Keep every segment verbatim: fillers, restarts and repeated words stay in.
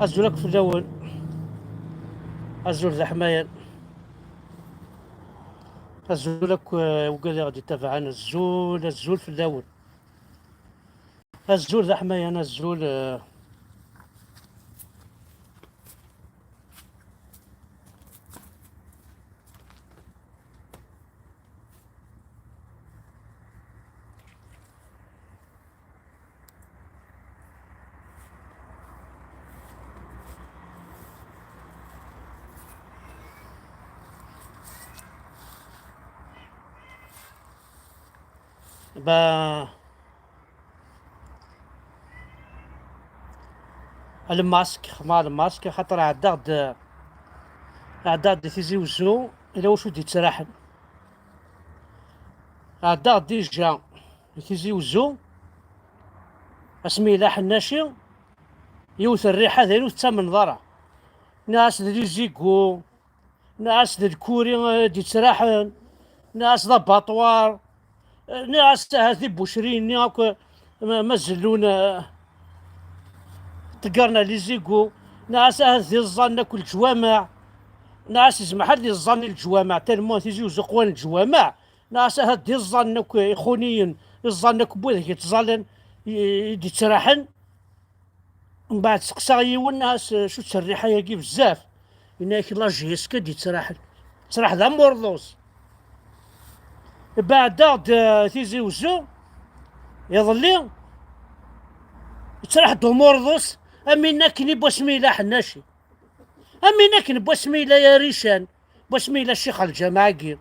Azul akk fell-awen. Azul d aḥmayan. Azul akk, eh, wigad i ɣ-d-ittabaɛen. Azul, azul fell-awen. Azul d aḥmayan, azul, eh. Ba, lmask, xedmeɣ lmask, xaṭer ɛeddaɣ-d, ɛeddaɣ-d di Tizi Wezzu, yella wacu d-yettraḥen. Ɛeddaɣ-d dija di Tizi Wezzu, asmi yella Ḥennaci, yiwet rriḥa d ayen ur tettamneḍ ara. Nniɣ-as d lizigu, nniɣ-as d lkuri, eh, d-yettraḥen, nniɣ-as d abaṭwar, eh, nniɣ-as ahat d ibucri-nni akk, eh, ma, ma zellun, eh, ṭeggren lizigu, nniɣ-as ahat d iẓẓan akk leǧwameɛ, nniɣ-as izmeḥ ad d iẓẓan i leǧwameɛ, tellement Tizi Wezzu qwan leǧwameɛ, nniɣ-as ahat d iẓẓan akk ixuniyen, iẓẓan akk n wadeg yettẓallan, i, i d-yettraḥen. Mbeɛd seqsaɣ yiwen, as, acu-tt rriḥa-yagi bezzaf? Yenna-yak la J S K d-yettraḥen. Yettraḥ d amurḍus. Beɛdeɣ-d, eh, Tizi Wezzu, iḍelli, yettraḥ-d umurḍus, am win akken i wasmi yella Ḥennaci. Am win akken n wasmi yella Yarican, n wasmi yella Ccix Lǧameɛ-agi.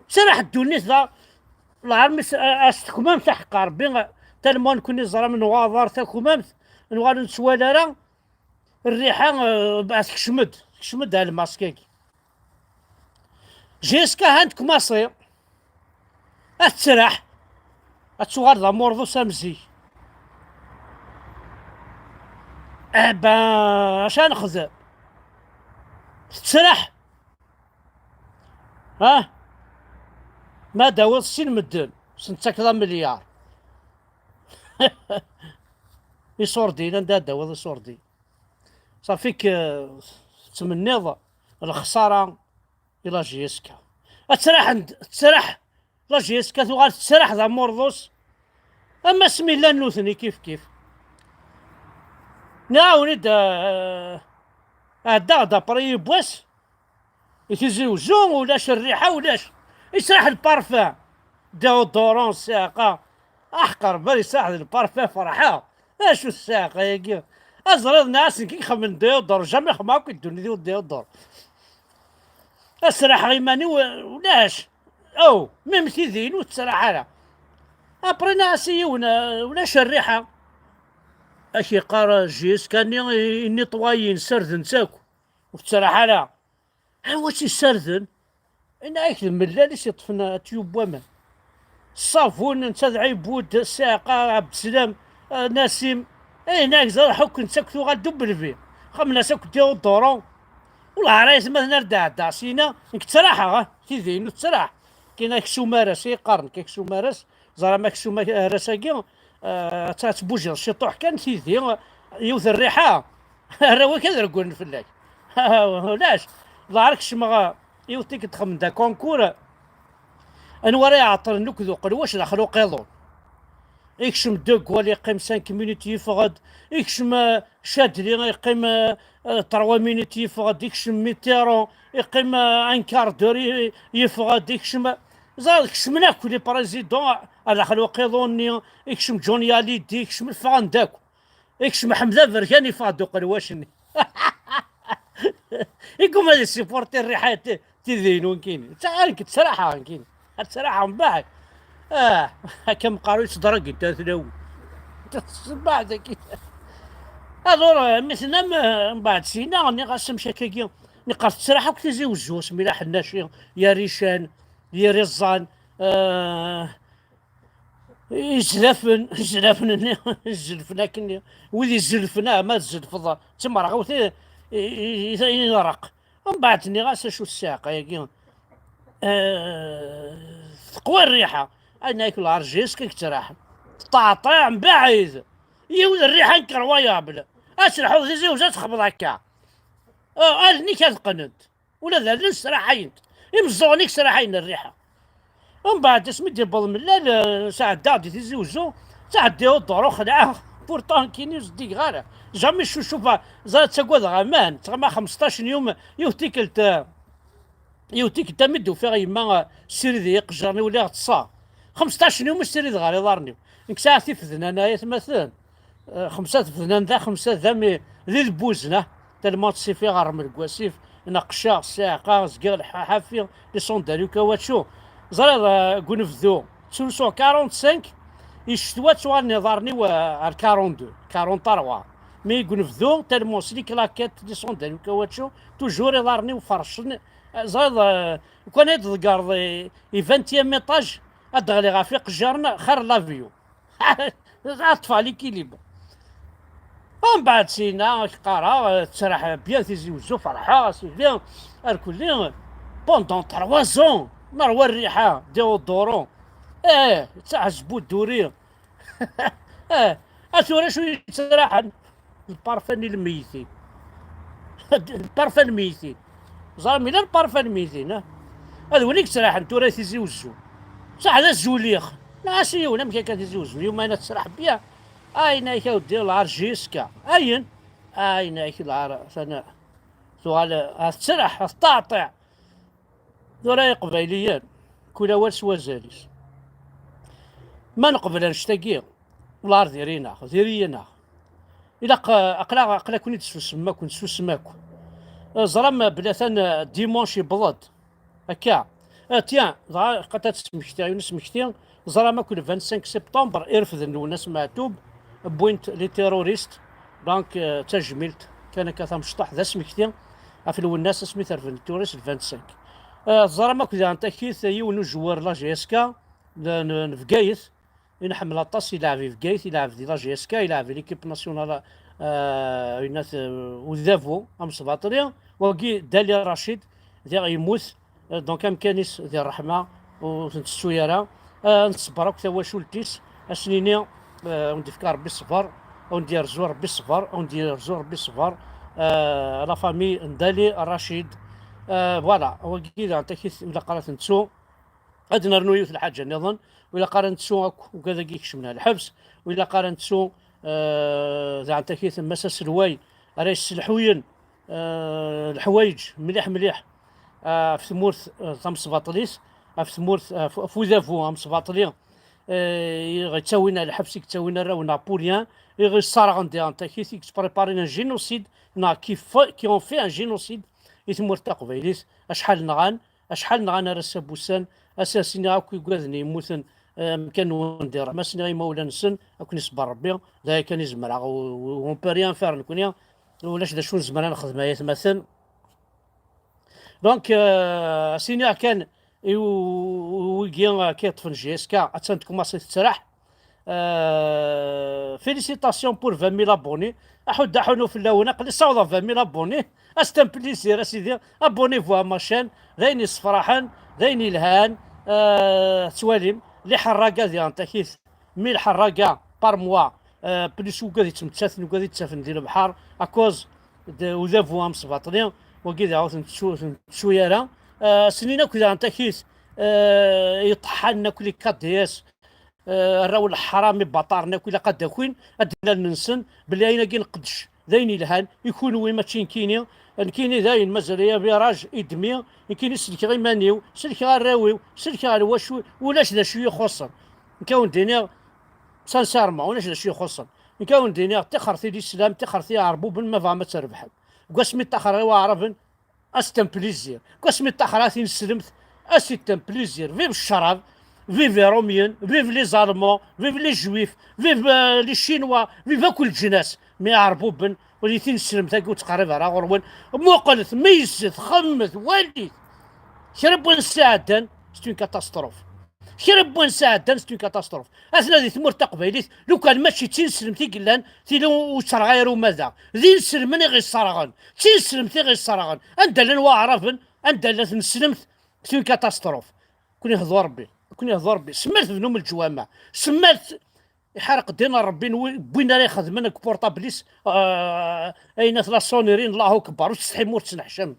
Tettraḥ ddunit da, lɛar mi s-, a-, as-tekmamt aḥeqqa Rebbi, talma nekkni ẓra menwa aḍar takmamt, nuɣal ur nettwali ara, rriḥa, eh, tekcem-d, tekcem-d ar lmask-agi. Jiska han tkumaṣi, ad tettraḥ, ad tuɣal d amurḍus am zik. Eh ben, acu ara nexdem? Tettraḥ. Ha? Ma d-tawiḍ sin medden, s nettakeḍ amelyar. Iṣurdiyen, anda ad d-tawiḍ iṣurdiyen? Ṣafi-k, eh, tettmenniḍ lexsara i la J S K. Ad ttraḥen-d, tettraḥ la J S K, tuɣal tettraḥ d amurḍus. Am asmi llan nutni kif kif. Nɛawen-id, eh, ɛeddaɣ-d après yiwwas, i Tizi Wezzu, ulac rriḥa, ulac. Yesraḥ lparfum. Déodorant, ssiɛqa. Aḥeqq Rebbi yesraḥ d lparfum, ferḥeɣ. Acu ssiɛqa-yagi? Aẓriḍ nniɣ-as nekk i ixemmen déodorant, jamais xemmeɣ akk i ddunit-iw déodorant. Ad sraḥeɣ iman-iw, ulac. Aw, même tidi-inu ur tettraḥ ara. Après nniɣ-as i yiwen, eh, ulac rriḥa. Ak-yeqqar, eh, J S K-nni, i, i netwayin, ssarden-tt akk. Ur tettraḥ ara. Anwa tt-yessarden? Yenna-ak d Mellal i s-yeṭṭfen atyub n waman. Ṣṣabun, netta d Ɛibud, Ssiɛqa, Ɛebdeslam, eh, Nasim. Eh, yenna-ak ẓer ḥukken-tt akk tuɣal double V. Xemmen-as akk déodorant. Wellah ara yetmaten ar d-ɛeddaɣ syin-a, nekk ttraḥeɣ, ah, tidi-inu tettraḥ. Kan aksum aras i yeqqaren, nekk aksum aras, ẓer am aksum aras-agi, eh, ad tbujiḍ ciṭuḥ kan tidi, yiwet rriḥa, arraw-ik ad reglen fell-ak. Ulac, ḍaɛer kecmeɣ, eh, yiwet tikkelt xemmen-d akonkur, anwa ara iɛeṭṭlen akk d uqelwac daxel uqiḍun. Ikcem De Gaulle, iqqim cinq minutes, yeffeɣ-d. Ikcem, eh, Chadli, iqqim, eh, eh, trois minutes, yeffeɣ-d. Ikcem Mitterrand, iqqim, eh, un quart d'heure, i-, yeffeɣ-d. Ikcem, ẓer, kecmen akk les présidents ar daxel uqiḍun-nni. Ikcem Johnny Hallyday, ikcem, ffɣen-d akk. Ikcem Ḥmed Aberkan, yeffeɣ-d uqelwac-nni. Iguma ad yessupporti rriḥa ti-, tidi-inu nekkini. Ttaɣ-, nekk ttraḥeɣ nekkini. Ad ttraḥeɣ mbeɛd. Ah, akka meqqar yettḍrag-d ar tlawin. Mbeɛd akkin. Alors, mi tennam, eh, mbeɛd syin-a, nniɣ-as amek akkagi. Neqqar tettraḥ akk Tizi Wezzu, asmi la Ḥennaci, Yarican, Yiriẓan, eh, Izlafen, izlafen-nni, izzelfen akkenni. Wid izzelfen, ah, ma tzellfeḍ d timerɣiwt i, i, i, i ineṛeq. Mbeɛd nniɣ-as acu ssiɛqa-yagi. Eh, teqwa rriḥa. Ayen akk la J S K i yettraḥen. Teṭṭaɛṭaɛ mbeɛd. Yiwet rriḥa incroyable. Ad telḥuḍ Tizi Uzzu ad txedmeḍ akka. Ah, allen-ik ad qqnent. Ula d allen sraḥayent. Imeẓẓuɣen-ik sraḥayen rriḥa. Umbeɛd asmi d-yewweḍ mellal, eh, sɛeddaɣ di Tizi Uzzu, ttɛeddiɣ ur d-ruɣ xelɛeɣ. Pourtant nekkini ur zeddigeɣ ara. Jamais cucufa, ẓriɣ ttagadeɣ aman, ttɣama xemseṭṭac n yum, yiwet tikkelt, eh, yiwet tikkelt armi d-ufiɣ yemma, eh, ssirideɣ iqejjren-iw, lliɣ ṭṭseɣ. Xemseṭṭac n yum ur ssirideɣ ara iḍarren-iw. Nekk sɛiɣ tifednan ay atmaten. Eh, xemsa tebnan da, xemsa da, mi di dbuzna, tellement ttṣifiɣ ɣer rrmel n wasif, neqqceɣ, ssiɛqa, zgiɣ lḥaḥafi, les sandales u caoutchouc. Ẓriɣ, eh, deg unebdu, ttrusuɣ quarante-cinq, i ccetwa ttuɣalen iḍarren-iw, eh, ar quarante-deux, quarante-trois. Mais deg unebdu, tellement sliɣ claquettes, les sandales u caoutchouc, toujours iḍarren-iw fercen. Eh, ẓriɣ, eh, lukan ad tḍeggreḍ i, i vingtième étage, ad d-ɣliɣ ɣef iqejjaren, xir l'avion. Ad ṭṭfeɣ l'équilibre. Umbeɛd sina, ak qqareɣ, eh, ttraḥ bien Tizi Uzzu, ferḥeɣ, a sidi, arkelli, pendant trois ans, nerwa rriḥa, déodorant. Eh, ttaɛzbu dduri. Eh, a tura acu yettraḥen? Lparfan i lmeytin. Lparfan lmeytin. Ẓer mi llan lparfan lmeytin, ah? Ad win i yettraḥen tura i Tizi Uzzu. Saḥ d azulix. Neɣ as i yiwen amek akka Tizi Uzzu, yuma ayen ad tesraḥ bien. Ayen akka weddi lɛar jiska. Ayen. Ayen akka lɛar tana. Tuɣal ad tettraḥ, ad teṭṭaɛṭiɛ. Tura iqbayliyen, kul awal s wazal-is. Ma neqbel annect-agi, lɛar diri-naɣ, diri-yi-naɣ. Ilaq, eh, aql-aɣ, aql-aken-id susem akk, nsusem akk. Eh, ẓram, eh, belli atan, eh, dimanche yewweḍ-d. Akka. Eh, tiens, dɣa, qad ad tesmektiɣ, yiwen usmekti, ẓram akk le vingt-cinq septembre, irefden Lwennas Meɛtub, wwin-t les terroristes, donc, eh, d tajmilt, kan akka tamecṭuḥt, d asmekti, ɣef Lwennas asmi terfed les terroristes le vingt-cinq. Eh, teẓram akk diɣen takit, yiwen ujewwir la J S K, n, n, n Bgayet, i nḥemmel aṭas, ilɛeb i Bgayet, ilɛeb di la J S K, ilɛeb i l'équipe nationale, eh, yenna-t, eh, Udabu, amesbaṭli, wagi Dali Racid, diɣ yemmut, eh, donc amkan-is di ṛṛeḥma, ur t-nettettu ara. Eh, nṣebber akk tawacult-is, ad s-nini, eh, ad wen-d-ifk Ṛebbi ṣṣber, ad wen-d-yerzu Ṛebbi ṣṣber, ad wen-d-yerzu Ṛebbi ṣṣber, eh, la famille n Dali Racid. Eh, voilà, wagi daɣen takit, ilaq ara t-nettu. Ad nernu yiwet lḥaǧa nniḍen, ur ilaq ara nettu akk ugad-agi ikecmen ar lḥebs, ur ilaq ara nettu, eh, daɣen takit n Mass aselway ara yesselḥuyen, eh, leḥwayeǧ mliḥ mliḥ, eh, ɣef tmurt, eh, tamesbaṭlit, ɣef tmurt, eh, ɣef, ɣef udabu amesbaṭli, eh, i ɣ-yettawin ar lḥebs, i yettawin arraw n Napoléon, i ɣ-yesserɣen diɣen takit, i yettpréparen un génocide, neɣ qui fa-, qui ont fait un génocide i tmurt taqbaylit, acḥal nɣan, acḥal nɣan ar ass-a n wussan, ass-a sini akk igad-nni yemmuten, eh, amkan n wendir, ma sniɣ imawlan-nsen, ad ken-iṣebber Rebbi, d aya kan i zemreɣ, u, u, on peut rien faire nekkni, ulac d acu nezmer ad nexdem ay atmaten. Donc, euh, siniɣ kan i u-, u-, wigi, euh, akka yeṭṭfen J S K, attan tkumaṣi tettraḥ. Euh, félicitations pour vingt mille abonnés. Aḥuddu aḥunu fell-awen, aql-i ssawḍeɣ vingt mille abonnés. C'est un plaisir, a sidi. Abonnez-vous à ma chaîne. D ayen yessefraḥen, d ayen yelhan. Euh, tettwalim, les ḥerraga diɣen takit, mille ḥerraga par mois, euh, plus ugad yettmettaten, ugad yettafen di lebḥer, à cause de udabu amesbaṭli, wagi daɣ ur ten-nettu, ur ten-nettu ara. Euh, snin akk daɣen takit, euh, yeṭṭḥanen akk les K D S, eh, arraw n leḥram ibaṭaren akk ilaq ad d-akin, ad d-inin allen-nsen belli ayen-agi nqeddec d ayen yelhan i kunwi, mačči nekkini. Nekkini dayen mazal-iyi abiraj i dmi, nekkini selkeɣ iman-iw, selkeɣ arraw-iw, selkeɣ lwacu, ulac d acu i yi-ixuṣṣen. Nekk ad wen-d-iniɣ sincèrement, ulac d acu i yi-ixuṣṣen. Nekk ad wen-d-iniɣ, ṭixret i Lislam, ṭixret i Iɛerbuben, ma tebɣam ad trebḥem. Deg wasmi ṭṭaxreɣ i Waɛraben, c'est un plaisir. Deg wasmi ṭṭaxreɣ tineslemt, c'est un plaisir. Vive ccrab, vive les Romiens, vive les Allemands, vive les Juifs, vive, euh, les Chinois, vive akk leǧnas. Mais Iɛerbuben, ur di tineslemt-agi ur ttqerrib ara ɣur-wen. Muqlet, meyyzet, xemmet, walit. Kra n wayen sɛeddan, c'est une catastrophe. Kra n wayen sɛeddan, c'est une catastrophe. Atna di tmurt taqbaylit, lukan mačči d tineslemt i yellan, tili ur ttreɣ ara uma da. D inselmen i ɣ-isserɣen, d tineslemt i ɣ-isserɣen. Anda llan Waɛraben, anda llan tneslemt, c'est une catastrophe. Kun ihdu Rebbi, kun ihdu Rebbi. Semmal tebnum leǧwamaɛ, semmal t-, iḥerq ddin n Rebbi n wi-, win ara ixedmen deg portable-is, ah, ayen at la sonnerie n Allahu Akbar, ur tsetḥim ur tettneḥcam.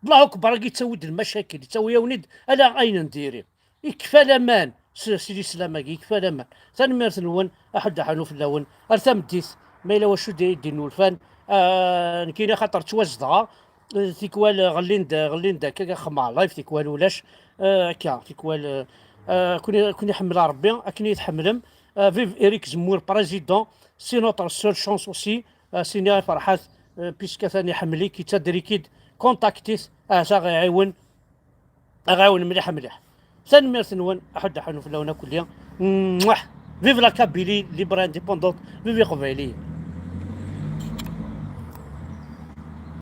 Allahu Akbar, agi yettawi-d lmacakil, yettawi-yawen-id ala ayen n diri. Yekfa laman s, s lislam-agi, yekfa laman. Tanemmirt-nwen, aḥuddu aḥunnu fell-awen. Ar tameddit, ma yella wacu d-, d-innulfan, ah, nekkini axaṭer ttwazedɣeɣ, eh, tikwal, eh, ɣellin-d, ɣellin-d akka, xemmeɣ live, tikwal ulac, eh, akka, tikwal, eh, eh, kuni, kuni ḥemmleɣ Rebbi, akken i yi-tḥemmlem. Eh, vive Eric Zemmour, président, c'est notre seule chance aussi. Eh, sini ay Ferḥat, eh, puisque atan iḥemmel-ik, yettader-ik-id, contactez-it, ah, ça ɣ-iɛiwen, ɣ-iɛiwen mliḥ mliḥ. Tanemmirt-nwen, aḥuddu aḥunnu fell-awen akk-nni. Mwah! Vive la Kabylie libre indépendante, vive Iqbayliyen.